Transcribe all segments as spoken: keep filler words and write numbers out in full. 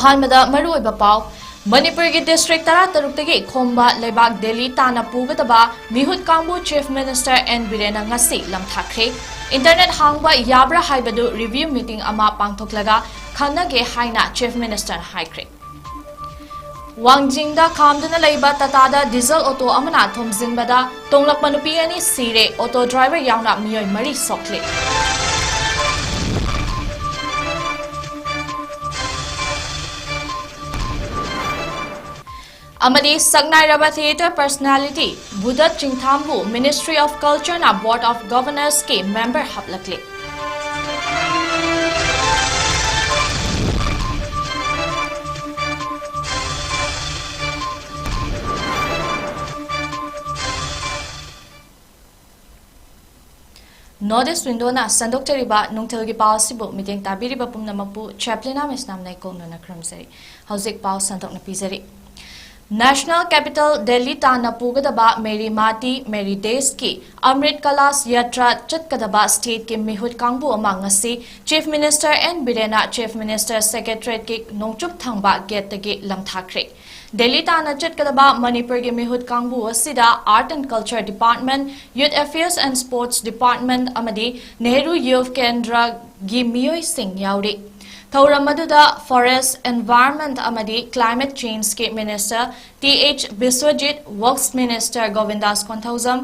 ꯑꯍꯥꯟꯕꯗ ꯃꯔꯨꯑꯣꯏꯕ ꯄꯥꯎ꯫ ꯃꯅꯤꯄꯨꯔꯒꯤ district ꯇꯔꯥꯇꯔꯨꯛꯇꯒꯤ ꯈꯣꯝꯕ ꯂꯩꯕꯥꯛ ꯗꯦꯜꯂꯤ ꯇꯥꯟꯅ ꯄꯨꯒꯗꯕ ꯃꯤꯍꯨꯠ ꯀꯥꯡꯕꯨ Chief Minister N ꯕꯤꯔꯦꯟꯅ ꯉꯁꯤ ꯂꯝꯊꯥꯈ꯭ꯔꯦ꯫ Internet ꯍꯥꯡꯕ ꯌꯥꯕ꯭ꯔꯥ ꯍꯥꯏꯕꯗꯨ review meeting ꯑꯃ ꯄꯥꯡꯊꯣꯛꯂꯒ ꯈꯟꯅꯒꯦ ꯍꯥꯏꯅ Chief Ministerꯅ ꯍꯥꯏꯈ꯭ꯔꯦ꯫ ꯋꯥꯡꯖꯤꯡꯗ ꯈꯥꯝꯗꯨꯅ ꯂꯩꯕ ꯇꯥꯇꯥꯗ diesel auto ꯑꯃꯅ ꯊꯣꯝꯖꯤꯟꯕꯗ ꯇꯣꯡꯂꯛꯄ ꯅꯨꯄꯤ ꯑꯅꯤ ꯁꯤꯔꯦ, auto driver ꯌꯥꯎꯅ ꯃꯤꯑꯣꯏ ꯃꯔꯤ ꯁꯣꯛꯂꯦ꯫ ꯑꯃꯗꯤ ꯁꯛꯅꯥꯏꯔꯕ theatre personality ꯕꯨꯙ ꯆꯤꯡꯊꯥꯝꯕꯨ Ministry of Cultureꯅ Board of Governorsꯀꯤ member ꯍꯥꯞꯂꯛꯂꯦ꯫ North East Windowꯅ ꯁꯟꯗꯣꯛꯆꯔꯤꯕ ꯅꯨꯡꯊꯤꯜꯒꯤ ꯄꯥꯎ ꯑꯁꯤꯕꯨ ꯃꯤꯠꯌꯦꯡ ꯇꯥꯕꯤꯔꯤꯕ ꯄꯨꯝꯅꯃꯛꯄꯨ ꯆꯦꯄ꯭ꯂꯤꯅꯥ ꯃꯤꯁꯅꯥꯝꯅ ꯏꯀꯣꯛꯅꯅ ꯈꯨꯔꯨꯝꯖꯔꯤ꯫ ꯍꯧꯖꯤꯛ ꯄꯥꯎ ꯁꯟꯗꯣꯛꯅ ꯄꯤꯖꯔꯤ꯫ National capital ꯗꯦꯜꯂꯤ ꯇꯥꯟꯅ ꯄꯨꯒꯗꯕ ꯃꯦꯔꯤ ꯃꯥꯇꯤ, ꯃꯦꯔꯤ ꯗꯦꯁꯀꯤ ꯑꯃ꯭ꯔꯤꯠ ꯀꯂꯥꯁ ꯌꯥꯇ꯭ꯔꯥ ꯆꯠꯀꯗꯕ stateꯀꯤ ꯃꯤꯍꯨꯠ ꯀꯥꯡꯕꯨ ꯑꯃ ꯉꯁꯤ Chief Minister N ꯕꯤꯔꯦꯟꯅ Chief Minister Secretariatꯀꯤ ꯅꯣꯡꯆꯨꯞ ꯊꯪꯕ gateꯇꯒꯤ ꯂꯝꯊꯥꯈ꯭ꯔꯦ꯫ ꯗꯦꯜꯂꯤ ꯇꯥꯟꯅ ꯆꯠꯀꯗꯕ ꯃꯅꯤꯄꯨꯔꯒꯤ ꯃꯤꯍꯨꯠ ꯀꯥꯡꯕꯨ ꯑꯁꯤꯗ Art and Culture Department, Youth Affairs and Sports Department ꯑꯃꯗꯤ ꯅꯦꯍꯔꯨ ꯌꯨꯚ ꯀꯦꯟꯗ꯭ꯔꯒꯤ ꯃꯤꯑꯣꯏꯁꯤꯡ ꯌꯥꯎꯔꯤ꯫ ꯊꯧꯔꯝ ꯑꯗꯨꯗ Forest, Environment ꯑꯃꯗꯤ Climate Changeꯀꯤ Minister T H Biswajit, Works Minister Govindas Konthoujam,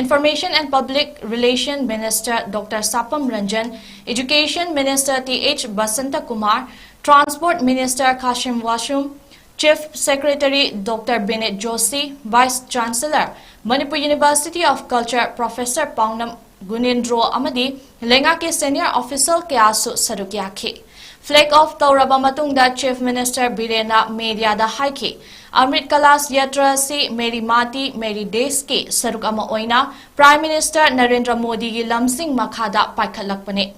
Information and Public Relation Minister Doctor Sapam Ranjan, Education Minister T H Basanta Kumar, Transport Minister Khashim Vashum, Chief Secretary Doctor Vineet Joshi, Vice Chancellor, Manipur University of Culture Professor Paonam Gunendro ꯑꯃꯗꯤ ꯂꯩꯉꯥꯛꯀꯤ senior official ꯀꯌꯥꯁꯨ ꯁꯔꯨꯛ ꯌꯥꯈꯤ꯫ Flag off ꯇꯧꯔꯕ ꯃꯇꯨꯡꯗ Chief Minister ꯕꯤꯔꯦꯟꯅ mediaꯗ ꯍꯥꯏꯈꯤ, ꯑꯃ꯭ꯔꯤꯠ class ꯌꯥꯇ꯭ꯔꯥ ꯑꯁꯤ ꯃꯦꯔꯤ ꯃꯥꯇꯤ, ꯃꯦꯔꯤ ꯗꯦꯁꯀꯤ ꯁꯔꯨꯛ ꯑꯃ ꯑꯣꯏꯅ Prime Minister ꯅꯔꯦꯟꯗ꯭ꯔ ꯃꯣꯗꯤꯒꯤ ꯂꯝꯖꯤꯡ ꯃꯈꯥꯗ ꯄꯥꯏꯈꯠꯂꯛꯄꯅꯤ꯫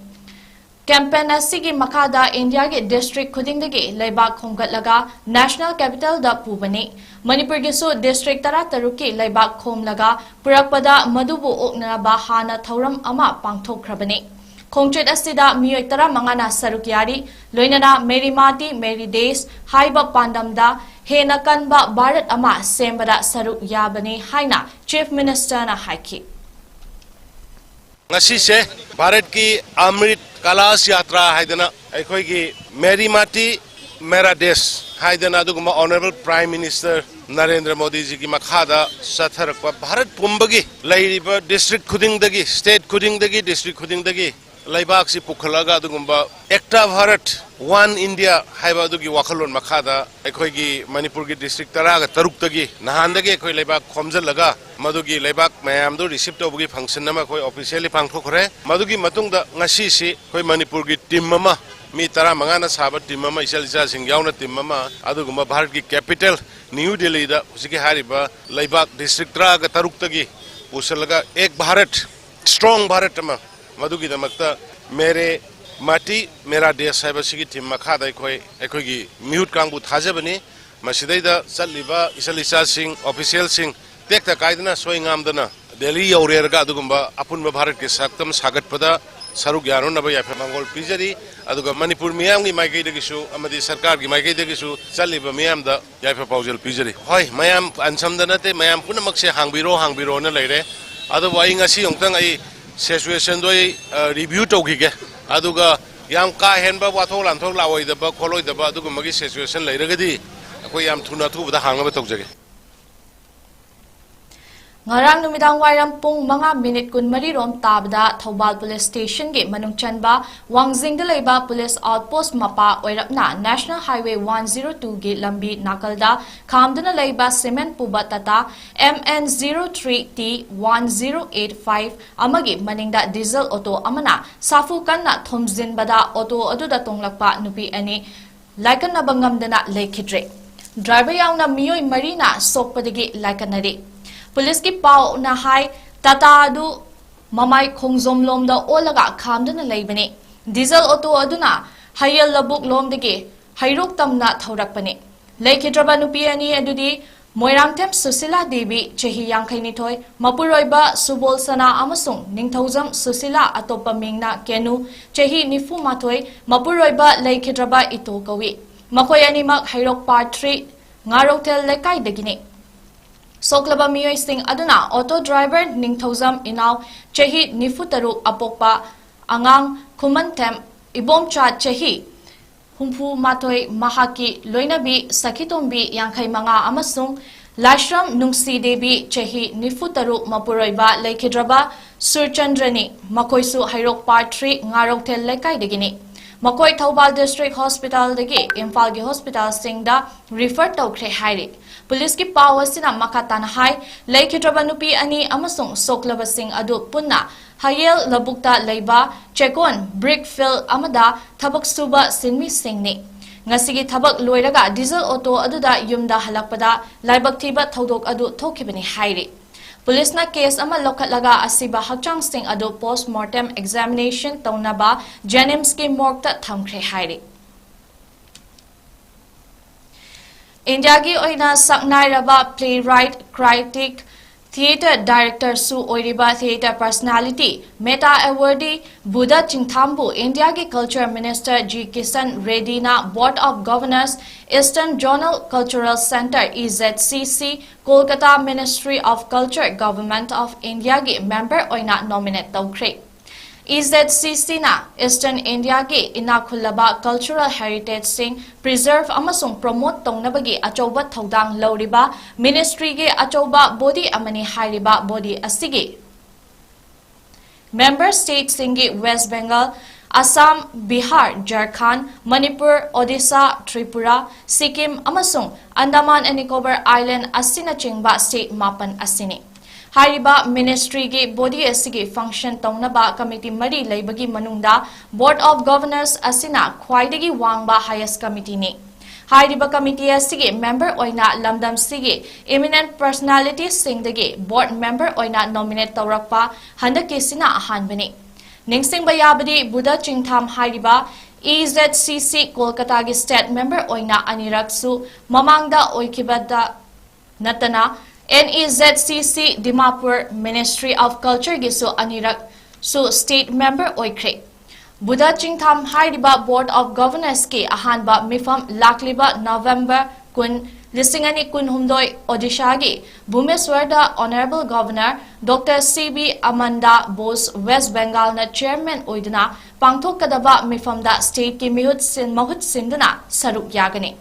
Campaign ꯑꯁꯤꯒꯤ ꯃꯈꯥꯗ ꯏꯟꯗꯤꯌꯥꯒꯤ district ꯈꯨꯗꯤꯡꯗꯒꯤ ꯂꯩꯕꯥꯛ ꯈꯣꯝꯒꯠꯂꯒ National Capitalꯗ ꯄꯨꯕꯅꯤ꯫ ꯃꯅꯤꯄꯨꯔꯒꯤꯁꯨ district ꯇꯔꯥꯇꯔꯨꯛꯀꯤ ꯂꯩꯕꯥꯛ ꯈꯣꯝꯂꯒ ꯄꯨꯔꯛꯄꯗ ꯃꯗꯨꯕꯨ ꯑꯣꯛꯅꯅꯕ ꯍꯥꯟꯅ ꯊꯧꯔꯝ ꯑꯃ ꯄꯥꯡꯊꯣꯛꯈ꯭ꯔꯕꯅꯤ꯫ ꯈꯣꯡꯆꯠ ꯑꯁꯤꯗ ꯃꯤꯑꯣꯏ ꯇꯔꯥꯃꯉꯥꯅ ꯁꯔꯨꯛ ꯌꯥꯔꯤ꯫ ꯂꯣꯏꯅꯅ ꯃꯦꯔꯤ ꯃꯥꯇꯤ, ꯃꯦꯔꯤ ꯗꯦꯁ ꯍꯥꯏꯕ ꯄꯥꯟꯗꯝꯗ ꯍꯦꯟꯅ ꯀꯟꯕ ꯚꯥꯔꯠ ꯑꯃ ꯁꯦꯝꯕꯗ ꯁꯔꯨꯛ ꯌꯥꯕꯅꯤ ꯍꯥꯏꯅ ꯆꯤꯐ ꯃꯤꯅꯤꯁꯇꯔꯅ ꯍꯥꯏꯈꯤ꯫ ꯉꯁꯤꯁꯦ ꯚꯥꯔꯠꯀꯤ ꯑꯃ꯭ꯔꯤꯠ ꯀꯂꯥꯁ ꯌꯥꯇ꯭ꯔꯥ ꯍꯥꯏꯗꯅ ꯑꯩꯈꯣꯏꯒꯤ ꯃꯦꯔꯤ ꯃꯥꯇꯤ ꯃꯦꯔꯥ ꯗꯦꯁ ꯍꯥꯏꯗꯅ ꯑꯗꯨꯒꯨꯝꯕ ꯑꯣꯅꯔꯦꯕꯜ ꯄ꯭ꯔꯥꯏꯝ ꯃꯤꯅꯤꯁꯇꯔ ꯅꯔꯦꯟꯗ꯭ꯔ ꯃꯣꯗꯤꯖꯤꯒꯤ ꯃꯈꯥꯗ ꯆꯠꯊꯔꯛꯄ ꯚꯥꯔꯠ ꯄꯨꯝꯕꯒꯤ ꯂꯩꯔꯤꯕ ꯗꯤꯁꯇ꯭ꯔꯤꯛ ꯈꯨꯗꯤꯡꯗꯒꯤ, ꯁ꯭ꯇꯦꯠ ꯈꯨꯗꯤꯡꯗꯒꯤ, ꯗꯤꯁꯇ꯭ꯔꯤꯛ ꯈꯨꯗꯤꯡꯗꯒꯤ ꯂꯩꯕꯥꯛꯁꯤ ꯄꯨꯈꯠꯂꯒ ꯑꯗꯨꯒꯨꯝꯕ ꯑꯦꯛꯇꯥ ꯚꯥꯔꯠ ꯋꯥꯟ ꯏꯟꯗꯤꯌꯥ ꯍꯥꯏꯕ ꯑꯗꯨꯒꯤ ꯋꯥꯈꯜꯂꯣꯟ ꯃꯈꯥꯗ ꯑꯩꯈꯣꯏꯒꯤ ꯃꯅꯤꯄꯨꯔꯒꯤ ꯗꯤꯁꯇ꯭ꯔꯤꯛ ꯇꯔꯥꯒ ꯇꯔꯨꯛꯇꯒꯤ ꯅꯍꯥꯟꯗꯒꯤ ꯑꯩꯈꯣꯏ ꯂꯩꯕꯥꯛ ꯈꯣꯝꯖꯤꯜꯂꯒ ꯃꯗꯨꯒꯤ ꯂꯩꯕꯥꯛ ꯃꯌꯥꯝꯗꯨ ꯔꯤꯁꯤꯞ ꯇꯧꯕꯒꯤ ꯐꯪꯁꯟ ꯑꯃ ꯑꯩꯈꯣꯏ ꯑꯣꯐꯤꯁꯤꯌꯦꯜꯂꯤ ꯄꯥꯡꯊꯣꯛꯈ꯭ꯔꯦ꯫ ꯃꯗꯨꯒꯤ ꯃꯇꯨꯡꯗ ꯉꯁꯤꯁꯤ ꯑꯩꯈꯣꯏ ꯃꯅꯤꯄꯨꯔꯒꯤ ꯇꯤꯝ ꯑꯃ, ꯃꯤ ꯇꯔꯥꯃꯉꯥꯅ ꯁꯥꯕ ꯇꯤꯝ ꯑꯃ, ꯏꯆꯜ ꯏꯆꯥꯁꯤꯡ ꯌꯥꯎꯅ ꯇꯤꯝ ꯑꯃ, ꯑꯗꯨꯒꯨꯝꯕ ꯚꯥꯔꯠꯀꯤ ꯀꯦꯄꯤꯇꯦꯜ ꯅ꯭ꯌꯨ ꯗꯦꯜꯂꯤꯗ ꯍꯧꯖꯤꯛꯀꯤ ꯍꯥꯏꯔꯤꯕ ꯂꯩꯕꯥꯛ ꯗꯤꯁꯇ꯭ꯔꯤꯛ ꯇꯔꯥꯒ ꯇꯔꯨꯛꯇꯒꯤ ꯄꯨꯁꯤꯜꯂꯒ ꯑꯦꯛ ꯚꯥꯔꯠ, ꯁ꯭ꯇ꯭ꯔꯣꯡ ꯚꯥꯔꯠ ꯑꯃ, ꯃꯗꯨꯒꯤꯗꯃꯛꯇ ꯃꯦꯔꯦ ꯃꯥꯇꯤ ꯃꯦꯔꯥ ꯗꯦꯁ ꯍꯥꯏꯕꯁꯤꯒꯤ ꯊꯤꯝ ꯃꯈꯥꯗ ꯑꯩꯈꯣꯏ, ꯑꯩꯈꯣꯏꯒꯤ ꯃꯤꯍꯨꯠ ꯀꯥꯡꯕꯨ ꯊꯥꯖꯕꯅꯤ꯫ ꯃꯁꯤꯗꯩꯗ ꯆꯠꯂꯤꯕ ꯏꯆꯜ ꯏꯆꯥꯁꯤꯡ, ꯑꯣꯐꯤꯁꯤꯌꯦꯜꯁꯤꯡ ꯇꯦꯛꯇ ꯀꯥꯏꯗꯅ, ꯁꯣꯏ ꯉꯥꯝꯗꯅ ꯗꯦꯜꯂꯤ ꯌꯧꯔꯦꯔꯒ ꯑꯗꯨꯒꯨꯝꯕ ꯑꯄꯨꯟꯕ ꯚꯥꯔꯠꯀꯤ ꯁꯛꯇꯝ ꯁꯥꯒꯠꯄꯗ ꯁꯔꯨꯛ ꯌꯥꯅꯅꯕ ꯌꯥꯏꯐ ꯃꯪꯒꯣꯜ ꯄꯤꯖꯔꯤ꯫ ꯑꯗꯨꯒ ꯃꯅꯤꯄꯨꯔ ꯃꯤꯌꯥꯝꯒꯤ ꯃꯥꯏꯀꯩꯗꯒꯤꯁꯨ ꯑꯃꯗꯤ ꯁꯔꯀꯥꯔꯒꯤ ꯃꯥꯏꯀꯩꯗꯒꯤꯁꯨ ꯆꯠꯂꯤꯕ ꯃꯤꯌꯥꯝꯗ ꯌꯥꯏꯐ ꯄꯥꯎꯖꯦꯜ ꯄꯤꯖꯔꯤ꯫ ꯍꯣꯏ, ꯃꯌꯥꯝ ꯑꯟꯁꯝꯗ ꯅꯠꯇꯦ, ꯃꯌꯥꯝ ꯄꯨꯝꯅꯃꯛꯁꯦ ꯍꯥꯡꯕꯤꯔꯣ, ꯍꯥꯡꯕꯤꯔꯣꯅ ꯂꯩꯔꯦ꯫ ꯑꯗꯨꯕꯨ ꯑꯩ ꯉꯁꯤ ꯑꯃꯨꯛꯇꯪ ꯑꯩ ꯁꯤꯆꯨꯋꯦꯁꯟꯗꯣ ꯑꯩ, ꯑ, ꯔꯤꯚ꯭ꯌꯨ ꯇꯧꯈꯤꯒꯦ꯫ ꯑꯗꯨꯒ ꯌꯥꯝ ꯀꯥ ꯍꯦꯟꯕ ꯋꯥꯊꯣꯛ ꯂꯥꯟꯊꯣꯛ ꯂꯥꯛꯑꯣꯏꯗꯕ ꯈꯣꯠꯂꯣꯏꯗꯕ ꯑꯗꯨꯒꯨꯝꯕꯒꯤ ꯁꯤꯆꯨꯋꯦꯁꯟ ꯂꯩꯔꯒꯗꯤ ꯑꯩꯈꯣꯏ ꯌꯥꯝ ꯊꯨꯅ ꯑꯊꯨꯕꯗ ꯍꯥꯡꯅꯕ ꯇꯧꯖꯒꯦ꯫ ꯉꯔꯥꯡ ꯅꯨꯃꯤꯗꯥꯡ ꯋꯥꯏꯔꯝ ꯄꯨꯡ ꯃꯉꯥ ꯃꯤꯅꯤꯠ ꯀꯨꯟꯃꯔꯤ ꯔꯣꯝ ꯇꯥꯕꯗ ꯊꯧꯕꯥꯜ ꯄꯨꯂꯤꯁ ꯁ꯭ꯇꯦꯁꯟꯒꯤ ꯃꯅꯨꯡ ꯆꯟꯕ ꯋꯥꯡꯖꯤꯡꯗ ꯂꯩꯕ ꯄꯨꯂꯤꯁ ꯑꯥꯎꯠꯄꯣꯁꯠ ꯃꯄꯥ ꯑꯣꯏꯔꯞꯅ ꯅꯦꯁꯅꯦꯜ ꯍꯥꯏꯋꯦ ꯋꯥꯟ ꯖꯤꯔꯣ ꯇꯨꯒꯤ ꯂꯝꯕꯤ ꯅꯥꯀꯜꯗ ꯈꯥꯝꯗꯨꯅ ꯂꯩꯕ ꯁꯤꯃꯦꯟ ꯄꯨꯕ Tata M N zero three T one zero eight five ꯑꯃꯒꯤ ꯃꯅꯤꯡꯗ ꯗꯤꯖꯜ ꯑꯣꯇꯣ ꯑꯃꯅ ꯁꯥꯐꯨ ꯀꯟꯅ ꯊꯣꯝꯖꯤꯟꯕꯗ ꯑꯣꯇꯣ ꯑꯗꯨꯗ ꯇꯣꯡꯂꯛꯄ ꯅꯨꯄꯤ ꯑꯅꯤ ꯂꯥꯏꯀꯠꯅꯕ ꯉꯝꯗꯅ ꯂꯩꯈꯤꯗ꯭ꯔꯦ꯫ ꯗ꯭ꯔꯥꯏꯚꯔ ꯌꯥꯎꯅ ꯃꯤꯑꯣꯏ ꯃꯔꯤꯅ ꯁꯣꯛꯄꯗꯒꯤ ꯂꯥꯏꯀꯠꯅꯔꯤ꯫ ꯄꯨꯂꯤꯁꯀꯤ ꯄꯥꯎꯅ ꯍꯥꯏ, ꯇꯥꯇꯥ ꯑꯗꯨ ꯃꯃꯥꯏ ꯈꯣꯡꯖꯣꯝ ꯂꯣꯝꯗ ꯑꯣꯜꯂꯒ ꯈꯥꯝꯗꯨꯅ ꯂꯩꯕꯅꯤ꯫ ꯗꯤꯖꯜ ꯑꯣꯇꯣ ꯑꯗꯨꯅ ꯍꯌꯦꯜ ꯂꯧꯕꯨꯛ ꯂꯣꯝꯗꯒꯤ ꯍꯩꯔꯣꯛ ꯇꯝꯅ ꯊꯧꯔꯛꯄꯅꯤ꯫ ꯂꯩꯈꯤꯗ꯭ꯔꯕ ꯅꯨꯄꯤ ꯑꯅꯤ ꯑꯗꯨꯗꯤ ꯃꯣꯏꯔꯥꯡꯊꯦꯝ ꯁꯨꯁꯤꯂꯥ ꯗꯦꯕꯤ, ꯆꯍꯤ ꯌꯥꯡꯈꯩꯅꯤꯊꯣꯏ, ꯃꯄꯨꯔꯣꯏꯕ ꯁꯨꯕꯣꯜ ꯁꯅꯥ ꯑꯃꯁꯨꯡ ꯅꯤꯡꯊꯧꯖꯝ ꯁꯨꯁꯤꯂꯥ, ꯑꯇꯣꯞꯄ ꯃꯤꯡꯅ ꯀꯦꯅꯨ, ꯆꯍꯤ ꯅꯤꯐꯨ ꯃꯥꯊꯣꯏ, ꯃꯄꯨꯔꯣꯏꯕ ꯂꯩꯈꯤꯗ꯭ꯔꯕ ꯏꯇꯣ ꯀꯧꯏ꯫ ꯃꯈꯣꯏ ꯑꯅꯤꯃꯛ ꯍꯩꯔꯣꯛ ꯄꯥꯔꯠ ꯊ꯭ꯔꯤ ꯉꯥꯔꯧꯊꯦꯜ ꯂꯩꯀꯥꯏꯗꯒꯤꯅꯤ꯫ ꯁꯣꯛꯂꯕ ꯃꯤꯑꯣꯏꯁꯤꯡ ꯑꯗꯨꯅ ꯑꯣꯇꯣ ꯗ꯭ꯔꯥꯏꯚꯔ ꯅꯤꯡꯊꯧꯖꯝ ꯏꯅꯥꯎ, ꯆꯍꯤ ꯅꯤꯐꯨ ꯇꯔꯨꯛ, ꯑꯄꯣꯛꯄ ꯑꯉꯥꯡ ꯈꯨꯃꯟꯊꯦꯝ ꯏꯕꯣꯝꯆꯥ, ꯆꯍꯤ ꯍꯨꯝꯐꯨ ꯃꯥꯊꯣꯏ, ꯃꯍꯥꯛꯀꯤ ꯂꯣꯏꯅꯕꯤ ꯁꯈꯤꯇꯣꯝꯕꯤ, ꯌꯥꯡꯈꯩ ꯃꯉꯥ, ꯑꯃꯁꯨꯡ ꯂꯥꯏꯁ꯭ꯔꯝ ꯅꯨꯡꯁꯤ ꯗꯦꯕꯤ, ꯆꯍꯤ ꯅꯤꯐꯨ ꯇꯔꯨꯛ, ꯃꯄꯨꯔꯣꯏꯕ ꯂꯩꯈꯤꯗ꯭ꯔꯕ ꯁꯨꯔꯆꯟꯗ꯭ꯔꯅꯤ꯫ ꯃꯈꯣꯏꯁꯨ ꯍꯩꯔꯣꯛ ꯄꯥꯔꯠ ꯊ꯭ꯔꯤ ꯉꯥꯔꯧꯊꯦꯜ ꯂꯩꯀꯥꯏꯗꯒꯤꯅꯤ꯫ ꯃꯈꯣꯏ ꯊꯧꯕꯥꯜ ꯗꯤꯁꯇ꯭ꯔꯤꯛ ꯍꯣꯁꯄꯤꯇꯥꯜꯗꯒꯤ ꯏꯝꯐꯥꯜꯒꯤ ꯍꯣꯁꯄꯤꯇꯥꯜꯁꯤꯡꯗ ꯔꯤꯐꯔ ꯇꯧꯈ꯭ꯔꯦ ꯍꯥꯏꯔꯤ꯫ ꯄꯨꯂꯤꯁꯀꯤ ꯄꯥꯎ ꯑꯁꯤꯅ ꯃꯈꯥ ꯇꯥꯅ ꯍꯥꯏ, ꯂꯩꯈꯤꯗ꯭ꯔꯕ ꯅꯨꯄꯤ ꯑꯅꯤ ꯑꯃꯁꯨꯡ ꯁꯣꯛꯂꯕꯁꯤꯡ ꯑꯗꯨ ꯄꯨꯟꯅ ꯍꯌꯦꯜ ꯂꯧꯕꯨꯛꯇ ꯂꯩꯕ ꯆꯦꯀꯣꯟ ꯕ꯭ꯔꯤꯛ ꯐꯤꯜ ꯑꯃꯗ ꯊꯕꯛ ꯁꯨꯕ ꯁꯤꯟꯃꯤꯁꯤꯡꯅꯤ꯫ ꯉꯁꯤꯒꯤ ꯊꯕꯛ ꯂꯣꯏꯔꯒ ꯗꯤꯖꯜ ꯑꯣꯇꯣ ꯑꯗꯨꯗ ꯌꯨꯝꯗ ꯍꯜꯂꯛꯄꯗ ꯂꯥꯏꯕꯛ ꯊꯤꯕ ꯊꯧꯗꯣꯛ ꯑꯗꯨ ꯊꯣꯛꯈꯤꯕꯅꯤ ꯍꯥꯏꯔꯤ꯫ ꯄꯨꯂꯤꯁꯅ ꯀꯦꯁ ꯑꯃ ꯂꯧꯈꯠꯂꯒ ꯑꯁꯤꯕ ꯍꯛꯆꯥꯡꯁꯤꯡ ꯑꯗꯨ ꯄꯣꯁ꯭ꯠꯃꯣꯔꯇꯦꯝ ꯑꯦꯛꯖꯥꯃꯤꯅꯦꯁꯟ ꯇꯧꯅꯕ ꯖꯦꯅꯤꯝꯁꯀꯤ ꯃꯣꯔꯒꯇ ꯊꯝꯈ꯭ꯔꯦ ꯍꯥꯏꯔꯤ꯫ ꯏꯟꯗꯤꯌꯥꯒꯤ ꯑꯣꯏꯅ ꯁꯛꯅꯥꯏꯔꯕ playwright, critic, theatre directorꯁꯨ ꯑꯣꯏꯔꯤꯕ theatre personality, META awardee Buddha ꯆꯤꯡꯊꯥꯝꯕꯨ ꯏꯟꯗꯤꯌꯥꯒꯤ Culture Minister ꯖꯤ ꯀꯤꯁꯟ ꯔꯦꯗꯤꯅ Board of Governors, Eastern Zonal Cultural Centre, E Z C C, Kolkata Ministry of Culture, Government of Indiaꯒꯤ member ꯑꯣꯏꯅ nominate ꯇꯧꯈ꯭ꯔꯦ꯫ E Z C Cꯅ Eastern Indiaꯒꯤ ꯏꯅꯥꯛ ꯈꯨꯜꯂꯕ cultural heritageꯁꯤꯡ preserve ꯑꯃꯁꯨꯡ promote ꯇꯧꯅꯕꯒꯤ ꯑꯆꯧꯕ ꯊꯧꯗꯥꯡ ꯂꯧꯔꯤꯕ ministryꯒꯤ ꯑꯆꯧꯕ body ꯑꯃꯅꯤ꯫ ꯍꯥꯏꯔꯤꯕ body ꯑꯁꯤꯒꯤ member stateꯁꯤꯡꯒꯤ West Bengal, Assam, Bihar, Jharkhand, Manipur, Odisha, Tripura, Sikkim ꯑꯃꯁꯨꯡ Andaman and Nicobar Island ꯑꯁꯤꯅꯆꯤꯡꯕ state ꯃꯥꯄꯟ ꯑꯁꯤꯅꯤ꯫ ꯍꯥꯏꯔꯤꯕ ministryꯒꯤ body ꯑꯁꯤꯒꯤ function ꯇꯧꯅꯕ committee ꯃꯔꯤ ꯂꯩꯕꯒꯤ ꯃꯅꯨꯡꯗ Board of Governors ꯑꯁꯤꯅ ꯈ꯭ꯋꯥꯏꯗꯒꯤ ꯋꯥꯡꯕ highest committeeꯅꯤ꯫ ꯍꯥꯏꯔꯤꯕ committee ꯑꯁꯤꯒꯤ member ꯑꯣꯏꯅ ꯂꯝꯗꯝꯁꯤꯒꯤ eminent personalitiesꯁꯤꯡꯗꯒꯤ board member ꯑꯣꯏꯅ nominate ꯇꯧꯔꯛꯄ ꯍꯟꯗꯛꯀꯤꯁꯤꯅ ꯑꯍꯥꯟꯕꯅꯤ꯫ ꯅꯤꯡꯁꯤꯡꯕ ꯌꯥꯕꯗꯤ, ꯕꯨꯙ ꯆꯤꯡꯊꯥꯝ ꯍꯥꯏꯔꯤꯕ E Z C C ꯀꯣꯜꯀꯇꯥꯒꯤ state member ꯑꯣꯏꯅ ꯑꯅꯤꯔꯛꯁꯨ ꯃꯃꯥꯡꯗ ꯑꯣꯏꯈꯤꯕꯗ ꯅꯠꯇꯅ NEZCC Dimapur Ministry of Culture ꯒꯤꯁꯨ ꯑꯅꯤꯔꯛꯁꯨ state member ꯑꯣꯏꯈ꯭ꯔꯦ꯫ ꯕꯨꯙ ꯆꯤꯡꯊꯥꯝ ꯍꯥꯏꯔꯤꯕ Board of Governors ꯀꯤ ꯑꯍꯥꯟꯕ ꯃꯤꯐꯝ ꯂꯥꯛꯂꯤꯕ November ꯀꯨꯟ, ꯂꯤꯁꯤꯡ ꯑꯅꯤ ꯀꯨꯟꯍꯨꯝꯗꯣꯏ Odisha ꯒꯤ ꯚꯨꯕꯅꯦꯁ꯭ꯋꯔꯗ Honourable Governor Doctor C B Amanda Bose West Bengal ꯅ chairman ꯑꯣꯏꯗꯨꯅ ꯄꯥꯡꯊꯣꯛꯀꯗꯕ ꯃꯤꯐꯝꯗ state ꯀꯤ ꯃꯤꯍꯨꯠ ꯁꯤꯟ-, ꯃꯍꯨꯠ ꯁꯤꯟꯗꯨꯅ ꯁꯔꯨꯛ ꯌꯥꯒꯅꯤ꯫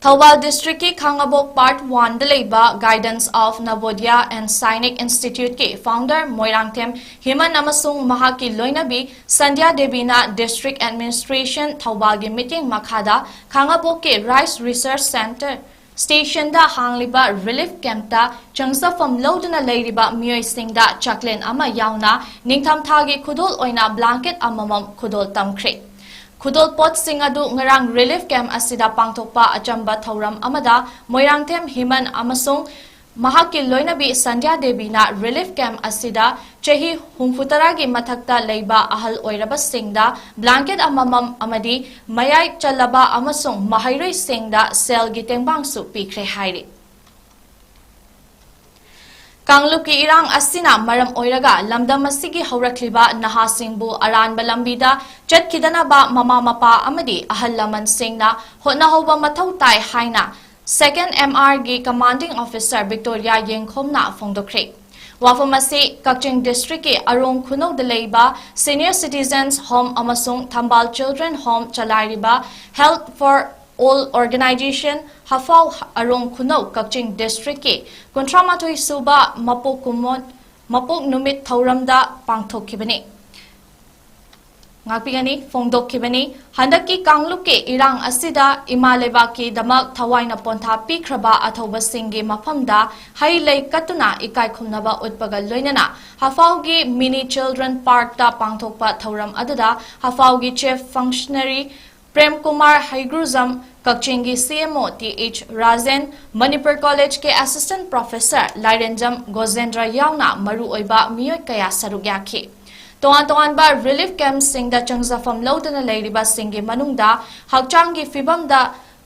ꯊꯧꯕꯥꯜ district ꯀꯤ ꯈꯥꯉꯕꯣꯛ Part one ꯗ ꯂꯩꯕ Guidance of Navodaya and Sainik Institute ꯀꯤ founder ꯃꯣꯏꯔꯥꯡꯊꯦꯝ ꯍꯤꯃꯟ ꯑꯃꯁꯨꯡ ꯃꯍꯥꯛꯀꯤ ꯂꯣꯏꯅꯕꯤ ꯁꯟꯙ꯭ꯌꯥ ꯗꯦꯕꯤꯅ district administration ꯊꯧꯕꯥꯜꯒꯤ ꯃꯤꯠꯌꯦꯡ ꯃꯈꯥꯗ ꯈꯥꯉꯕꯣꯛꯀꯤ Rice Research Center station ꯗ ꯍꯥꯡꯂꯤꯕ relief camp ꯇ ꯆꯪꯖꯐꯝ ꯂꯧꯗꯨꯅ ꯂꯩꯔꯤꯕ ꯃꯤꯑꯣꯏꯁꯤꯡꯗ ꯆꯥꯛꯂꯦꯟ ꯑꯃ ꯌꯥꯎꯅ ꯅꯤꯡꯊꯝꯊꯥꯒꯤ ꯈꯨꯗꯣꯜ ꯑꯣꯏꯅ blanket ꯑꯃꯃꯝ ꯈꯨꯗꯣꯜ ꯇꯝꯈ꯭ꯔꯦ꯫ ꯈꯨꯗꯣꯜ ꯄꯣꯠꯁꯤꯡ ꯑꯗꯨ ꯉꯔꯥꯡ relief camp ꯑꯁꯤꯗ ꯄꯥꯡꯊꯣꯛꯄ ꯑꯆꯝꯕ ꯊꯧꯔꯝ ꯑꯃꯗ ꯃꯣꯏꯔꯥꯡꯊꯦꯝ ꯍꯤꯃꯟ ꯑꯃꯁꯨꯡ ꯃꯍꯥꯛꯀꯤ ꯂꯣꯏꯅꯕꯤ ꯁꯟꯙ꯭ꯌꯥ ꯗꯦꯕꯤꯅ relief camp ꯑꯁꯤꯗ ꯆꯍꯤ ꯍꯨꯝꯐꯨꯇꯔꯥꯒꯤ ꯃꯊꯛꯇ ꯂꯩꯕ ꯑꯍꯜ ꯑꯣꯏꯔꯕꯁꯤꯡꯗ blanket ꯑꯃꯃꯝ ꯑꯃꯗꯤ ꯃꯌꯥꯏ ꯆꯜꯂꯕ ꯑꯃꯁꯨꯡ ꯃꯍꯩꯔꯣꯏꯁꯤꯡꯗ ꯁꯦꯜꯒꯤ ꯇꯦꯡꯕꯥꯡꯁꯨ ꯄꯤꯈ꯭ꯔꯦ ꯍꯥꯏꯔꯤ꯫ ꯀꯥꯡꯂꯨꯞꯀꯤ ꯏꯔꯥꯡ ꯑꯁꯤꯅ ꯃꯔꯝ ꯑꯣꯏꯔꯒ ꯂꯝꯗꯝ ꯑꯁꯤꯒꯤ ꯍꯧꯔꯛꯂꯤꯕ ꯅꯍꯥꯁꯤꯡꯕꯨ ꯑꯔꯥꯟꯕ ꯂꯝꯕꯤꯗ ꯆꯠꯈꯤꯗꯅꯕ ꯃꯃꯥ ꯃꯄꯥ ꯑꯃꯗꯤ ꯑꯍꯜ ꯂꯃꯟꯁꯤꯡꯅ ꯍꯣꯠꯅꯍꯧꯕ ꯃꯊꯧ ꯇꯥꯏ ꯍꯥꯏꯅ Second M R ꯒꯤ commanding officer Victoria ꯌꯦꯡꯈꯣꯝꯅ ꯐꯣꯡꯗꯣꯛꯈ꯭ꯔꯦ꯫ ꯋꯥꯐꯝ ꯑꯁꯤ ꯀꯛꯆꯤꯡ district ꯀꯤ ꯑꯔꯣꯡ ꯈꯨꯅꯧꯗ ꯂꯩꯕ Senior Citizens Home ꯑꯃꯁꯨꯡ ꯊꯝꯕꯥꯜ Children Home ꯆꯂꯥꯏꯔꯤꯕ Health for All Organization ꯍꯐꯥꯎ ꯑꯔꯣꯡ ꯈꯨꯅꯧ Kakching district ꯀꯤ ꯀꯨꯟꯊ꯭ꯔꯥ ꯃꯥꯊꯣꯏ ꯁꯨꯕ ꯃꯄꯣꯛ ꯀꯨꯝꯑꯣꯟ, ꯃꯄꯣꯛ ꯅꯨꯃꯤꯠ ꯊꯧꯔꯝꯗ ꯄꯥꯡꯊꯣꯛꯈꯤꯕꯅꯤ꯫ ꯉꯥꯛꯄꯤꯒꯅꯤ, ꯐꯣꯡꯗꯣꯛꯈꯤꯕꯅꯤ꯫ ꯍꯟꯗꯛꯀꯤ ꯀꯥꯡꯂꯨꯞꯀꯤ ꯏꯔꯥꯡ ꯑꯁꯤꯗ ꯏꯃꯥ ꯂꯩꯕꯥꯛꯀꯤꯗꯃꯛ ꯊꯋꯥꯏꯅ ꯄꯣꯟꯊꯥ ꯄꯤꯈ꯭ꯔꯕ ꯑꯊꯧꯕꯁꯤꯡꯒꯤ ꯃꯐꯝꯗ ꯍꯩ ꯂꯩ ꯀꯠꯇꯨꯅ ꯏꯀꯥꯏ ꯈꯨꯝꯅꯕ ꯎꯠꯄꯒ ꯂꯣꯏꯅꯅ ꯍꯐꯥꯎꯒꯤ Mini Children Park ꯇ ꯄꯥꯡꯊꯣꯛꯄ ꯊꯧꯔꯝ ꯑꯗꯨꯗ ꯍꯐꯥꯎꯒꯤ Chief Functionary ꯄ꯭ꯔꯦꯝ ꯀꯨꯃꯥꯔ ꯍꯩꯒ꯭ꯔꯨꯖꯝ, ꯀꯛꯆꯤꯡꯒꯤ C M O T H Rajen, Manipur College ꯀꯤ Assistant Professor ꯂꯥꯏꯔꯦꯟꯖꯝ ꯒꯣꯖꯦꯟꯗ꯭ꯔ ꯌꯥꯎꯅ ꯃꯔꯨꯑꯣꯏꯕ ꯃꯤꯑꯣꯏ ꯀꯌꯥ ꯁꯔꯨꯛ ꯌꯥꯈꯤ꯫ ꯇꯣꯉꯥꯟ ꯇꯣꯉꯥꯟꯕ relief camp ꯁꯤꯡꯗ ꯆꯪꯖꯐꯝ ꯂꯧꯗꯨꯅ ꯂꯩꯔꯤꯕꯁꯤꯡꯒꯤ ꯃꯅꯨꯡꯗ ꯍꯛꯆꯥꯡꯒꯤ ꯐꯤꯕꯝꯗ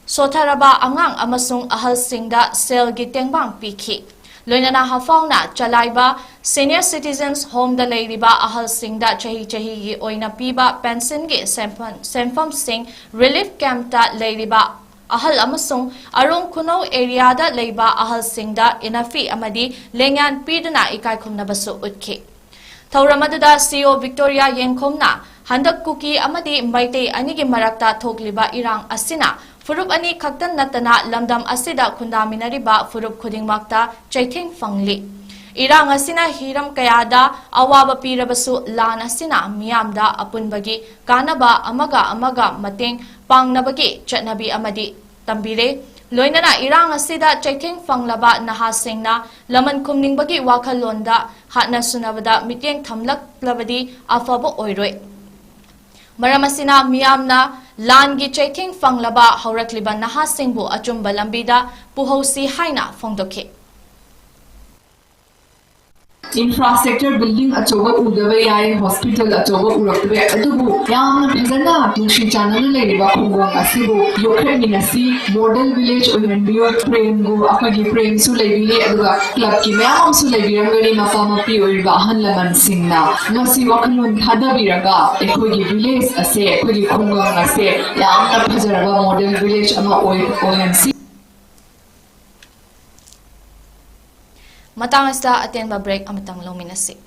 ꯁꯣꯊꯔꯕ ꯑꯉꯥꯡ ꯑꯃꯁꯨꯡ ꯑꯍꯜꯁꯤꯡꯗ ꯁꯦꯜꯒꯤ ꯇꯦꯡꯕꯥꯡ ꯄꯤꯈꯤ꯫ ꯂꯣꯏꯅꯅ ꯍꯐꯥꯎꯅ ꯆꯂꯥꯏꯕ Senior Citizens Homeꯗ ꯂꯩꯔꯤꯕ ꯑꯍꯜꯁꯤꯡꯗ ꯆꯍꯤ ꯆꯍꯤꯒꯤ ꯑꯣꯏꯅ ꯄꯤꯕ ꯄꯦꯟꯁꯟꯒꯤ ꯁꯦꯟꯐꯝ-, ꯁꯦꯟꯐꯝꯁꯤꯡ, relief campꯇ ꯂꯩꯔꯤꯕ ꯑꯍꯜ ꯑꯃꯁꯨꯡ ꯑꯔꯣꯡ ꯈꯨꯅꯧ areaꯗ ꯂꯩꯕ ꯑꯍꯜꯁꯤꯡꯗ ꯏꯅꯐꯤ ꯑꯃꯗꯤ ꯂꯦꯡꯌꯥꯟ ꯄꯤꯗꯨꯅ ꯏꯀꯥꯏ ꯈꯨꯝꯅꯕꯁꯨ ꯎꯠꯈꯤ꯫ ꯊꯧꯔꯝ ꯑꯗꯨꯗ ꯁꯤꯏꯑꯣ ꯚꯤꯛꯇꯣꯔꯤꯌꯥ ꯌꯦꯡꯈꯣꯝꯅ ꯍꯟꯗꯛ ꯀꯨꯀꯤ ꯑꯃꯗꯤ ꯃꯩꯇꯩ ꯑꯅꯤꯒꯤ ꯃꯔꯛꯇ ꯊꯣꯛꯂꯤꯕ ꯏꯔꯥꯡ ꯑꯁꯤꯅ ꯐꯨꯔꯨꯞ ꯑꯅꯤ ꯈꯛꯇ ꯅꯠꯇꯅ ꯂꯝꯗꯝ ꯑꯁꯤꯗ ꯈꯨꯟꯗꯥꯃꯤꯟꯅꯔꯤꯕ ꯐꯨꯔꯨꯞ ꯈꯨꯗꯤꯡꯃꯛꯇ ꯆꯩꯊꯦꯡ ꯐꯪꯂꯤ꯫ ꯏꯔꯥꯡ ꯑꯁꯤꯅ ꯍꯤꯔꯝ ꯀꯌꯥꯗ ꯑꯋꯥꯕ ꯄꯤꯔꯕꯁꯨ ꯂꯥꯟ ꯑꯁꯤꯅ ꯃꯤꯌꯥꯝꯗ ꯑꯄꯨꯟꯕꯒꯤ ꯀꯥꯟꯅꯕ, ꯑꯃꯒ ꯑꯃꯒ ꯃꯇꯦꯡ ꯄꯥꯡꯅꯕꯒꯤ ꯆꯠꯅꯕꯤ ꯑꯃꯗꯤ ꯇꯝꯕꯤꯔꯦ꯫ ꯂꯣꯏꯅꯅ ꯏꯔꯥꯡ ꯑꯁꯤꯗ ꯆꯩꯊꯦꯡ ꯐꯪꯂꯕ ꯅꯍꯥꯁꯤꯡꯅ ꯂꯃꯟ ꯈꯨꯝꯅꯤꯡꯕꯒꯤ ꯋꯥꯈꯜꯂꯣꯟꯗ ꯍꯥꯠꯅ ꯁꯨꯅꯕꯗ ꯃꯤꯠꯌꯦꯡ ꯊꯝꯂꯛꯂꯕꯗꯤ ꯑꯐꯕ ꯑꯣꯏꯔꯣꯏ꯫ ꯃꯔꯝ ꯑꯁꯤꯅ ꯃꯤꯌꯥꯝꯅ ꯂꯥꯟꯒꯤ ꯆꯩꯊꯦꯡ ꯐꯪꯂꯕ ꯍꯧꯔꯛꯂꯤꯕ ꯅꯍꯥꯁꯤꯡꯕꯨ ꯑꯆꯨꯝꯕ ꯂꯝꯕꯤꯗ ꯄꯨꯍꯧꯁꯤ ꯍꯥꯏꯅ ꯐꯣꯡꯗꯣꯛꯈꯤ꯫ Infrastructure building ꯑꯆꯧꯕ ꯎꯗꯕ ꯌꯥꯏ, hospital ꯑꯆꯧꯕ ꯎꯔꯛꯇꯕ ꯌꯥꯏ, ꯑꯗꯨꯕꯨ ꯌꯥꯝꯅ ꯐꯖꯅ ꯅꯨꯡꯁꯤ ꯆꯥꯟꯅꯅ ꯂꯩꯔꯤꯕ ꯈꯨꯡꯒꯪ ꯑꯁꯤꯕꯨ ꯌꯣꯛꯈꯠꯃꯤꯟꯅꯁꯤ, model village ꯑꯣꯏꯍꯟꯕꯤꯌꯨ꯫ ꯄ꯭ꯔꯦꯝꯒꯨ ꯑꯩꯈꯣꯏꯒꯤ ꯄ꯭ꯔꯦꯝꯁꯨ ꯂꯩꯕꯤꯔꯤ, ꯑꯗꯨꯒ clubꯀꯤ ꯃꯌꯥꯝ ꯑꯃꯁꯨ ꯂꯩꯕꯤꯔꯝꯒꯅꯤ, ꯃꯄꯥ ꯃꯄꯤ ꯑꯣꯏꯔꯤꯕ ꯑꯍꯜ ꯂꯃꯟꯁꯤꯡꯅ꯫ ꯃꯁꯤ ꯋꯥꯈꯜꯂꯣꯟ ꯊꯥꯗꯕꯤꯔꯒ ꯑꯩꯈꯣꯏꯒꯤ village ꯑꯁꯦ, ꯑꯩꯈꯣꯏꯒꯤ ꯈꯨꯡꯒꯪ ꯑꯁꯦ ꯌꯥꯝꯅ ꯐꯖꯔꯕ model village ꯑꯃ ꯑꯣꯏ-, ꯑꯣꯏꯍꯟꯁꯤ꯫ ꯃꯇꯥꯡ ꯑꯁꯤꯗ ꯑꯇꯦꯟꯕ break ꯑꯃꯇꯪ ꯂꯧꯃꯤꯟꯅꯁꯤ꯫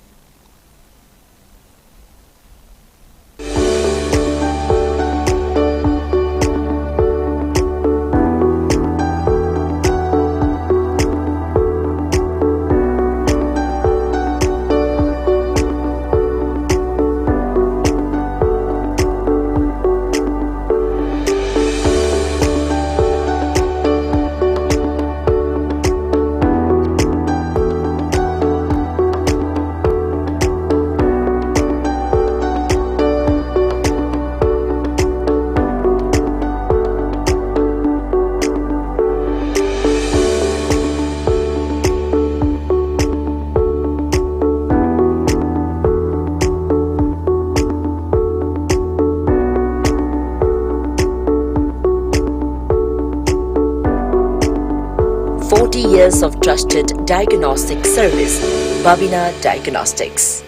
Thirty years of trusted diagnostic service, Babina Diagnostics.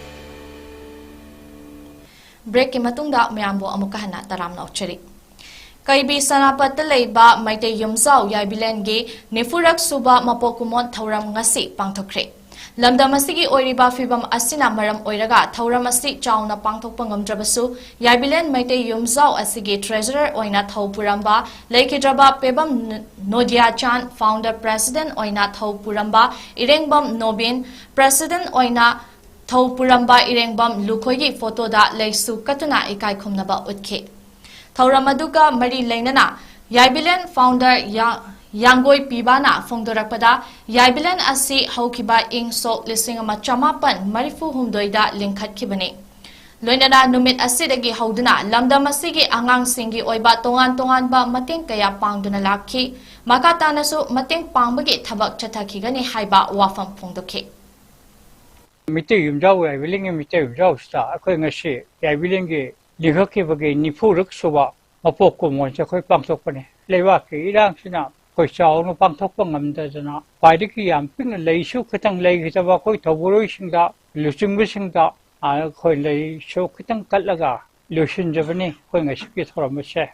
Break ꯀꯤ ꯃꯇꯨꯡꯗ ꯃꯌꯥꯝꯕꯨ ꯑꯃꯨꯛꯀ ꯍꯟꯅ ꯇꯔꯥꯝꯅ ꯑꯣꯛꯆꯔꯤ꯫ ꯀꯩꯕꯤ ꯁꯅꯥꯄꯠꯇ ꯂꯩꯕ ꯃꯩꯇꯩ ꯌꯨꯝꯖꯥꯎ ꯌꯥꯏꯕꯤꯂꯦꯟꯒꯤ ꯅꯤꯐꯨꯔꯛ ꯁꯨꯕ ꯃꯄꯣꯛ ꯀꯨꯝꯑꯣꯟ ꯊꯧꯔꯝ ꯉꯁꯤ ꯄꯥꯡꯊꯣꯛꯈ꯭ꯔꯦ꯫ ꯂꯝꯗꯝ ꯑꯁꯤꯒꯤ ꯑꯣꯏꯔꯤꯕ ꯐꯤꯕꯝ ꯑꯁꯤꯅ ꯃꯔꯝ ꯑꯣꯏꯔꯒ ꯊꯧꯔꯝ ꯑꯁꯤ ꯆꯥꯎꯅ ꯄꯥꯡꯊꯣꯛꯄ ꯉꯝꯗ꯭ꯔꯕꯁꯨ, ꯌꯥꯏꯕꯤꯂꯦꯟ ꯃꯩꯇꯩ ꯌꯨꯝꯖꯥꯎ ꯑꯁꯤꯒꯤ treasurer ꯑꯣꯏꯅ ꯊꯧ ꯄꯨꯔꯝꯕ ꯂꯩꯈꯤꯗ꯭ꯔꯕ ꯄꯦꯕꯝ ꯅ-, ꯅꯣꯗꯤꯌꯥꯆꯥꯟ, founder president ꯑꯣꯏꯅ ꯊꯧ ꯄꯨꯔꯝꯕ ꯏꯔꯦꯡꯕꯝ ꯅꯣꯕꯤꯟ, president ꯑꯣꯏꯅ ꯊꯧ ꯄꯨꯔꯝꯕ ꯏꯔꯦꯡꯕꯝ ꯂꯨꯈꯣꯏꯒꯤ photo ꯗ ꯂꯩꯁꯨ ꯀꯠꯇꯨꯅ ꯏꯀꯥꯏ ꯈꯨꯝꯅꯕ ꯎꯠꯈꯤ꯫ ꯊꯧꯔꯝ ꯑꯗꯨꯒ ꯃꯔꯤ ꯂꯩꯅꯅ ꯌꯥꯏꯕꯤꯂꯦꯟ founder ꯌꯥ-, ꯌꯥꯡꯒꯣꯏ ꯄꯤꯕꯥꯅ ꯐꯣꯡꯗꯣꯔꯛꯄꯗ, ꯌꯥꯏꯕꯤꯂꯦꯟ ꯑꯁꯤ ꯍꯧꯈꯤꯕ ꯏꯪ ꯁꯣꯛ ꯂꯤꯁꯤꯡ ꯑꯃ ꯆꯃꯥꯄꯟ ꯃꯔꯤꯐꯨ ꯍꯨꯝꯗꯣꯏꯗ ꯂꯤꯡꯈꯠꯈꯤꯕꯅꯤ꯫ ꯂꯣꯏꯅꯅ ꯅꯨꯃꯤꯠ ꯑꯁꯤꯗꯒꯤ ꯍꯧꯗꯨꯅ ꯂꯝꯗꯝ ꯑꯁꯤꯒꯤ ꯑꯉꯥꯡꯁꯤꯡꯒꯤ ꯑꯣꯏꯕ ꯇꯣꯉꯥꯟ ꯇꯣꯉꯥꯟꯕ ꯃꯇꯦꯡ ꯀꯌꯥ ꯄꯥꯡꯗꯨꯅ ꯂꯥꯛꯈꯤ꯫ ꯃꯈꯥ ꯇꯥꯅꯁꯨ ꯃꯇꯦꯡ ꯄꯥꯡꯕꯒꯤ ꯊꯕꯛ ꯆꯠꯊꯈꯤꯒꯅꯤ ꯍꯥꯏꯕ ꯋꯥꯐꯝ ꯐꯣꯡꯗꯣꯛꯈꯤ꯫ ꯃꯤꯇꯩ ꯌꯨꯝꯖꯥꯎ, ꯌꯥꯏꯕꯤꯂꯦꯟꯒꯤ ꯃꯤꯇꯩ ꯌꯨꯝꯖꯥꯎꯁꯤꯗ ꯑꯩꯈꯣꯏ ꯉꯁꯤ ꯌꯥꯏꯕꯤꯂꯦꯟꯒꯤ ꯂꯤꯡꯈꯠꯈꯤꯕꯒꯤ ꯅꯤꯐꯨꯔꯛ ꯁꯨꯕ ꯃꯄꯣꯛ ꯀꯨꯝꯑꯣꯟꯁꯦ ꯑꯩꯈꯣꯏ ꯄꯥꯡꯊꯣꯛꯄꯅꯤ꯫ ꯂꯩꯕꯥꯛꯀꯤ ꯏꯔꯥꯡꯁꯤꯅ ꯑꯩꯈꯣꯏ ꯆꯥꯎꯅ ꯄꯥꯡꯊꯣꯛꯄ ꯉꯝꯗꯗꯅ ꯈ꯭ꯋꯥꯏꯗꯒꯤ ꯌꯥꯝ ꯄꯤꯛꯅ ꯂꯩꯁꯨ ꯈꯤꯇꯪ ꯂꯩꯈꯤꯗꯕ ꯑꯩꯈꯣꯏ ꯊꯧꯕꯨꯔꯣꯏꯁꯤꯡꯗ, ꯂꯨꯆꯤꯡꯕꯁꯤꯡꯗ, ꯑ, ꯑꯩꯈꯣꯏ ꯂꯩꯁꯨ ꯈꯤꯇꯪ ꯀꯠꯂꯒ ꯂꯣꯏꯁꯤꯟꯖꯕꯅꯤ ꯑꯩꯈꯣꯏ ꯉꯁꯤꯒꯤ ꯊꯧꯔꯝ ꯑꯁꯦ꯫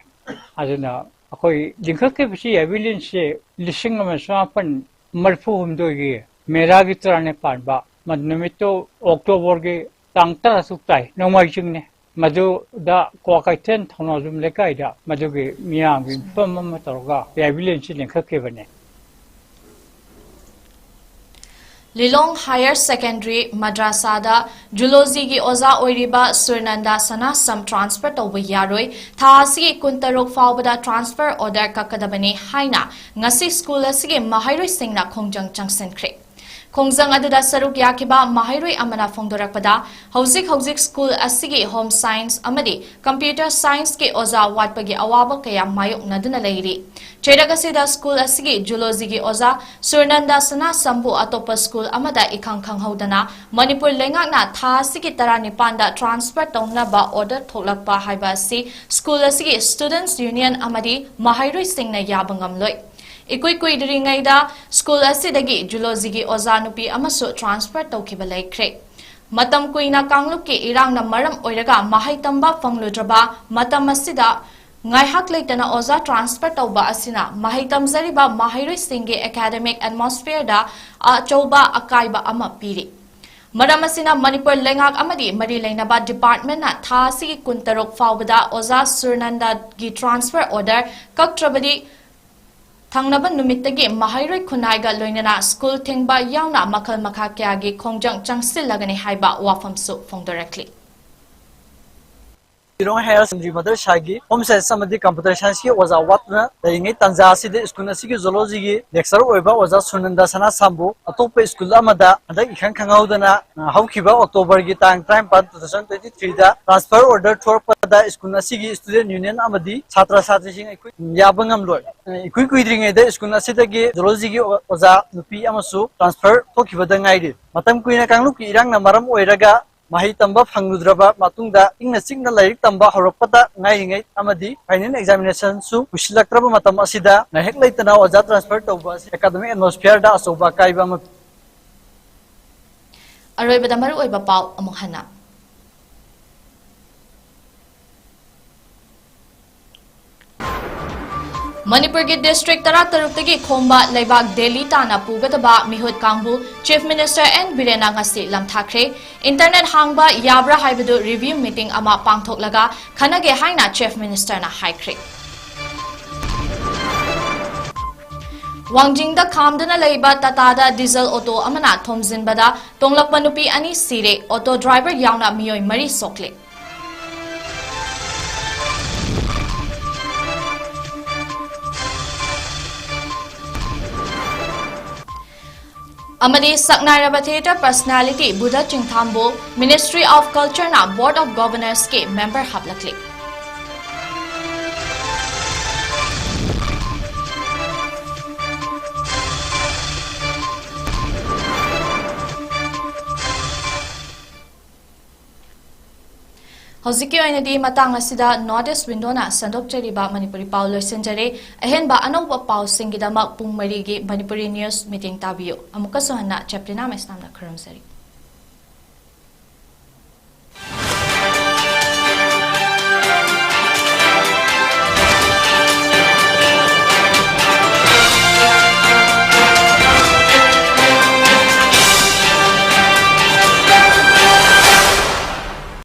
ꯑꯗꯨꯅ ꯑꯩꯈꯣꯏ ꯂꯤꯡꯈꯠꯈꯤꯕꯁꯤ ꯌꯥꯏꯕꯤꯂꯦꯟꯁꯤ ꯂꯤꯁꯤꯡ ꯑꯃ ꯆꯃꯥꯄꯟ ꯃꯔꯤꯐꯨ ꯍꯨꯝꯗꯣꯏꯒꯤ ꯃꯦꯔꯥꯒꯤ ꯇꯔꯥꯅꯤꯄꯥꯟꯕ ꯃ-, ꯅꯨꯃꯤꯠꯇꯨ ꯑꯣꯛꯇꯣꯕꯔꯒꯤ ꯇꯥꯡ ꯇꯔꯥꯇꯔꯨꯛ ꯇꯥꯏ, ꯅꯣꯡꯃꯥꯏꯖꯤꯡꯅꯤ꯫ ꯃꯗꯨꯗ ꯀ꯭ꯋꯥꯀꯩꯊꯦꯜ ꯊꯧꯅꯥꯎꯖꯝ ꯂꯩꯀꯥꯏꯗ ꯃꯗꯨꯒꯤ ꯃꯤꯌꯥꯝꯒꯤ ꯃꯤꯐꯝ ꯑꯃ ꯇꯧꯔꯒ ꯌꯥꯏꯕꯤꯂꯦꯟꯁꯤ ꯂꯤꯡꯈꯠꯈꯤꯕꯅꯤ꯫ ꯂꯤꯂꯣꯡ Higher Secondary ꯃꯗ꯭ꯔꯥꯁꯥꯗ ꯖꯨꯂꯣꯖꯤꯒꯤ ꯑꯣꯖꯥ ꯑꯣꯏꯔꯤꯕ ꯁꯨꯔꯅꯟꯗ ꯁꯅꯥꯁꯝ transfer ꯇꯧꯕ ꯌꯥꯔꯣꯏ, ꯊꯥ ꯑꯁꯤꯒꯤ ꯀꯨꯟꯇꯔꯨꯛ ꯐꯥꯎꯕꯗ transfer order ꯀꯛꯀꯗꯕꯅꯤ ꯍꯥꯏꯅ ꯉꯁꯤ ꯁ꯭ꯀꯨꯜ ꯑꯁꯤꯒꯤ ꯃꯍꯩꯔꯣꯏꯁꯤꯡꯅ ꯈꯣꯡꯖꯪ ꯆꯪꯁꯤꯟꯈ꯭ꯔꯦ꯫ ꯈꯣꯡꯖꯪ ꯑꯗꯨꯗ ꯁꯔꯨꯛ ꯌꯥꯈꯤꯕ ꯃꯍꯩꯔꯣꯏ ꯑꯃꯅ ꯐꯣꯡꯗꯣꯔꯛꯄꯗ, ꯍꯧꯖꯤꯛ ꯍꯧꯖꯤꯛ ꯁ꯭ꯀꯨꯜ ꯑꯁꯤꯒꯤ Home Science ꯑꯃꯗꯤ Computer Science ꯀꯤ ꯑꯣꯖꯥ ꯋꯥꯠꯄꯒꯤ ꯑꯋꯥꯕ ꯀꯌꯥ ꯃꯥꯌꯣꯛꯅꯗꯨꯅ ꯂꯩꯔꯤ꯫ ꯆꯩꯔꯛ ꯑꯁꯤꯗ ꯁ꯭ꯀꯨꯜ ꯑꯁꯤꯒꯤ ꯖꯨꯂꯣꯖꯤꯒꯤ ꯑꯣꯖꯥ ꯁꯨꯔꯅꯟꯗ ꯁꯅꯥꯁꯝꯕꯨ ꯑꯇꯣꯞꯄ ꯁ꯭ꯀꯨꯜ ꯑꯃꯗ ꯏꯈꯪ ꯈꯪꯍꯧꯗꯅ ꯃꯅꯤꯄꯨꯔ ꯂꯩꯉꯥꯛꯅ ꯊꯥ ꯑꯁꯤꯒꯤ ꯇꯔꯥꯅꯤꯄꯥꯟꯗ transfer ꯇꯧꯅꯕ order ꯊꯣꯛꯂꯛꯄ ꯍꯥꯏꯕ ꯑꯁꯤ ꯁ꯭ꯀꯨꯜ ꯑꯁꯤꯒꯤ Students Union ꯑꯃꯗꯤ ꯃꯍꯩꯔꯣꯏꯁꯤꯡꯅ ꯌꯥꯕ ꯉꯝꯂꯣꯏ꯫ ꯏꯀꯨꯏ ꯀꯨꯏꯗ꯭ꯔꯤꯉꯩꯗ ꯁ꯭ꯀꯨꯜ ꯑꯁꯤꯗꯒꯤ ꯖꯨꯂꯣꯖꯤꯒꯤ ꯑꯣꯖꯥ ꯅꯨꯄꯤ ꯑꯃꯁꯨ ꯇ꯭ꯔꯥꯟꯁꯐꯔ ꯇꯧꯈꯤꯕ ꯂꯩꯈ꯭ꯔꯦ꯫ ꯃꯇꯝ ꯀꯨꯏꯅ ꯀꯥꯡꯂꯨꯞꯀꯤ ꯏꯔꯥꯡꯅ ꯃꯔꯝ ꯑꯣꯏꯔꯒ ꯃꯍꯩ ꯇꯝꯕ ꯐꯪꯂꯨꯗ꯭ꯔꯕ ꯃꯇꯝ ꯑꯁꯤꯗ ꯉꯥꯏꯍꯥꯛ ꯂꯩꯇꯅ ꯑꯣꯖꯥ ꯇ꯭ꯔꯥꯟꯁꯐꯔ ꯇꯧꯕ ꯑꯁꯤꯅ ꯃꯍꯩ ꯇꯝꯖꯔꯤꯕ ꯃꯍꯩꯔꯣꯏꯁꯤꯡꯒꯤ ꯑꯦꯀꯥꯗꯦꯃꯤꯛ ꯑꯦꯠꯃꯣꯁꯐꯤꯌꯔꯗ ꯑꯆꯧꯕ ꯑꯀꯥꯏꯕ ꯑꯃ ꯄꯤꯔꯤ꯫ ꯃꯔꯝ ꯑꯁꯤꯅ ꯃꯅꯤꯄꯨꯔ ꯂꯩꯉꯥꯛ ꯑꯃꯗꯤ ꯃꯔꯤ ꯂꯩꯅꯕ ꯗꯤꯄꯥꯔꯠꯃꯦꯟꯅ ꯊꯥ ꯑꯁꯤꯒꯤ ꯀꯨꯟꯇꯔꯨꯛ ꯐꯥꯎꯕꯗ ꯑꯣꯖꯥ ꯁꯨꯔꯅꯟꯗꯒꯤ ꯇ꯭ꯔꯥꯟꯁꯐꯔ ꯑꯣꯔꯗꯔ ꯀꯛꯇ꯭ꯔꯕꯗꯤ ꯊꯪꯅꯕ ꯅꯨꯃꯤꯠꯇꯒꯤ ꯃꯍꯩꯔꯣꯏ ꯈꯨꯟꯅꯥꯏꯒ ꯂꯣꯏꯅꯅ ꯁ꯭ꯀꯨꯜ ꯊꯤꯡꯕ ꯌꯥꯎꯅ ꯃꯈꯜ ꯃꯈꯥ ꯀꯌꯥꯒꯤ ꯈꯣꯡꯖꯪ ꯆꯪꯁꯤꯜꯂꯒꯅꯤ ꯍꯥꯏꯕ ꯋꯥꯐꯝꯁꯨ ꯐꯣꯡꯗꯣꯔꯛꯂꯤ꯫ ꯁꯤꯂꯣꯡ ꯍꯥꯌꯔ ꯁꯦꯀꯦꯟꯗꯔꯤ ꯃꯗꯔꯁꯥꯒꯤ ꯍꯣꯝ ꯁꯥꯏꯟꯁ ꯑꯃꯗꯤ ꯀꯝꯄ꯭ꯌꯨꯇꯔ ꯁꯥꯏꯟꯁꯀꯤ ꯑꯣꯖꯥ ꯋꯥꯠꯇꯨꯅ ꯂꯩꯔꯤꯉꯩ ꯇꯥꯟꯖꯥ ꯑꯁꯤꯗ ꯁ꯭ꯀꯨꯜ ꯑꯁꯤꯒꯤ ꯖꯨꯂꯣꯖꯤꯒꯤ ꯂꯦꯛꯆꯔꯔ ꯑꯣꯏꯕ ꯑꯣꯖꯥ ꯁꯨꯅꯟꯗ ꯁꯅꯥꯁꯥꯝꯕꯨ ꯑꯇꯣꯞꯄ ꯁ꯭ꯀꯨꯜ ꯑꯃꯗ ꯍꯟꯗꯛ ꯏꯈꯪ ꯈꯪꯍꯧꯗꯅ, ꯑ, ꯍꯧꯈꯤꯕ ꯑꯣꯛꯇꯣꯕꯔꯒꯤ ꯇꯥꯡ ꯇꯔꯥꯅꯤꯄꯥꯟ, two thousand twenty three ꯗ ꯇ꯭ꯔꯥꯟꯁꯐꯔ ꯑꯣꯔꯗꯔ ꯊꯣꯛꯂꯛꯄꯗ ꯁ꯭ꯀꯨꯜ ꯑꯁꯤꯒꯤ ꯁ꯭ꯇꯨꯗꯦꯟꯠ ꯌꯨꯅꯤꯌꯟ ꯑꯃꯗꯤ ꯁꯥꯇ꯭ꯔ ꯁꯥꯇ꯭ꯔꯤꯁꯤꯡ ꯑꯩꯈꯣꯏ ꯌꯥꯕ ꯉꯝꯂꯣꯏ꯫ ꯑ, ꯏꯀꯨꯏ ꯀꯨꯏꯗ꯭ꯔꯤꯉꯩꯗ ꯁ꯭ꯀꯨꯜ ꯑꯁꯤꯗꯒꯤ ꯖꯨꯂꯣꯖꯤꯒꯤ ꯑꯣ-, ꯑꯣꯖꯥ ꯅꯨꯄꯤ ꯑꯃꯁꯨ ꯇ꯭ꯔꯥꯟꯁꯐꯔ ꯊꯣꯛꯈꯤꯕꯗ ꯉꯥꯏꯔꯤ꯫ ꯃꯇꯝ ꯀꯨꯏꯅ ꯀꯥꯡꯂꯨꯞꯀꯤ ꯏꯔꯥꯡꯅ ꯃꯔꯝ ꯑꯣꯏꯔꯒ ꯃꯍꯩ ꯇꯝꯕ ꯐꯪꯂꯨꯗ꯭ꯔꯕ ꯃꯇꯨꯡꯗ ꯏꯪꯅ ꯆꯤꯛꯅ ꯂꯥꯏꯔꯤꯛ ꯇꯝꯕ ꯍꯧꯔꯛꯄꯗ ꯉꯥꯏꯔꯤꯉꯩ ꯑꯃꯗꯤ ꯐꯥꯏꯅꯦꯜ ꯑꯦꯛꯖꯥꯃꯤꯅꯦꯁꯟꯁꯨ ꯀꯨꯏꯁꯤꯜꯂꯛꯇ꯭ꯔꯕ ꯃꯇꯝ ꯑꯁꯤꯗ ꯉꯥꯏꯍꯥꯛ ꯂꯩꯇꯅ ꯑꯣꯖꯥ ꯇ꯭ꯔꯥꯟꯁꯐꯔ ꯇꯧꯕ ꯑꯁꯤ ꯑꯦꯀꯥꯗꯃꯤꯛ ꯑꯦꯠꯃꯣꯁꯐꯤꯌꯔꯗ ꯑꯆꯧꯕ ꯑꯀꯥꯏꯕ ꯑꯃ ꯄꯤ꯫ ꯑꯔꯣꯏꯕꯗ ꯃꯔꯨꯑꯣꯏꯕ ꯄꯥꯎ ꯑꯃꯨꯛ ꯍꯟꯅ꯫ ꯃꯅꯤꯄꯨꯔꯒꯤ ꯗꯤꯁꯇ꯭ꯔꯤꯛ ꯇꯔꯥꯇꯔꯨꯛꯇꯒꯤ ꯈꯣꯝꯕ ꯂꯩꯕꯥꯛ ꯗꯦꯜꯂꯤ ꯇꯥꯟꯅ ꯄꯨꯒꯗꯕ ꯃꯤꯍꯨꯠ ꯀꯥꯡꯕꯨ ꯆꯤꯐ ꯃꯤꯅꯤꯁꯇꯔ ꯑꯦꯟ ꯕꯤꯔꯦꯟꯅ ꯉꯁꯤ ꯂꯝꯊꯥꯈ꯭ꯔꯦ꯫ ꯏꯟꯇꯔꯅꯦꯠ ꯍꯥꯡꯕ ꯌꯥꯕ꯭ꯔꯥ ꯍꯥꯏꯕꯗꯨ ꯔꯤꯚꯤꯌꯨ ꯃꯤꯇꯤꯡ ꯑꯃ ꯄꯥꯡꯊꯣꯛꯂꯒ ꯈꯟꯅꯒꯦ ꯍꯥꯏꯅ ꯆꯤꯐ ꯃꯤꯅꯤꯁꯇꯔꯅ ꯍꯥꯏꯈ꯭ꯔꯦ꯫ ꯋꯥꯡꯖꯤꯡꯗ ꯈꯥꯝꯗꯨꯅ ꯂꯩꯕ ꯇꯥꯇꯥꯗ ꯗꯤꯖꯜ ꯑꯣꯇꯣ ꯑꯃꯅ ꯊꯣꯝꯖꯤꯟꯕꯗ ꯇꯣꯡꯂꯛꯄ ꯅꯨꯄꯤ ꯑꯅꯤ ꯁꯤꯔꯦ, ꯑꯣꯇꯣ ꯗ꯭ꯔꯥꯏꯚꯔ ꯌꯥꯎꯅ ꯃꯤꯑꯣꯏ ꯃꯔꯤ ꯁꯣꯛꯂꯦ꯫ ꯑꯃꯗꯤ ꯁꯛꯅꯥꯏꯔꯕ ꯊꯤꯌꯦꯇꯔ ꯄꯔꯁꯅꯦꯂꯤꯇꯤ ꯕꯨꯙ ꯆꯤꯡꯊꯥꯝꯕꯨ Ministry of Cultureꯅ Board of Governorsꯀꯤ ꯃꯦꯝꯕꯔ ꯍꯥꯞꯂꯛꯂꯤ꯫ ꯍꯧꯖꯤꯛꯀꯤ ꯑꯣꯏꯅꯗꯤ ꯃꯇꯥꯡ ꯑꯁꯤꯗ North East Windowꯅ ꯁꯟꯗꯣꯛꯆꯔꯤꯕ ꯃꯅꯤꯄꯨꯔꯤ ꯄꯥꯎ ꯂꯣꯏꯁꯤꯟꯖꯔꯦ꯫ ꯑꯍꯦꯟꯕ ꯑꯅꯧꯕ ꯄꯥꯎꯁꯤꯡꯒꯤꯗꯃꯛ ꯄꯨꯡ ꯃꯔꯤꯒꯤ ꯃꯅꯤꯄꯨꯔꯤ ꯅ꯭ꯌꯨꯁ ꯃꯤꯇꯤꯡ ꯇꯥꯕꯤꯌꯨ꯫ ꯑꯃꯨꯛꯀꯁꯨ ꯍꯟꯅ ꯆꯦꯞꯇꯤꯅꯥ ꯃꯩꯁꯅꯥꯝꯅ ꯈꯨꯔꯨꯝꯖꯔꯤ꯫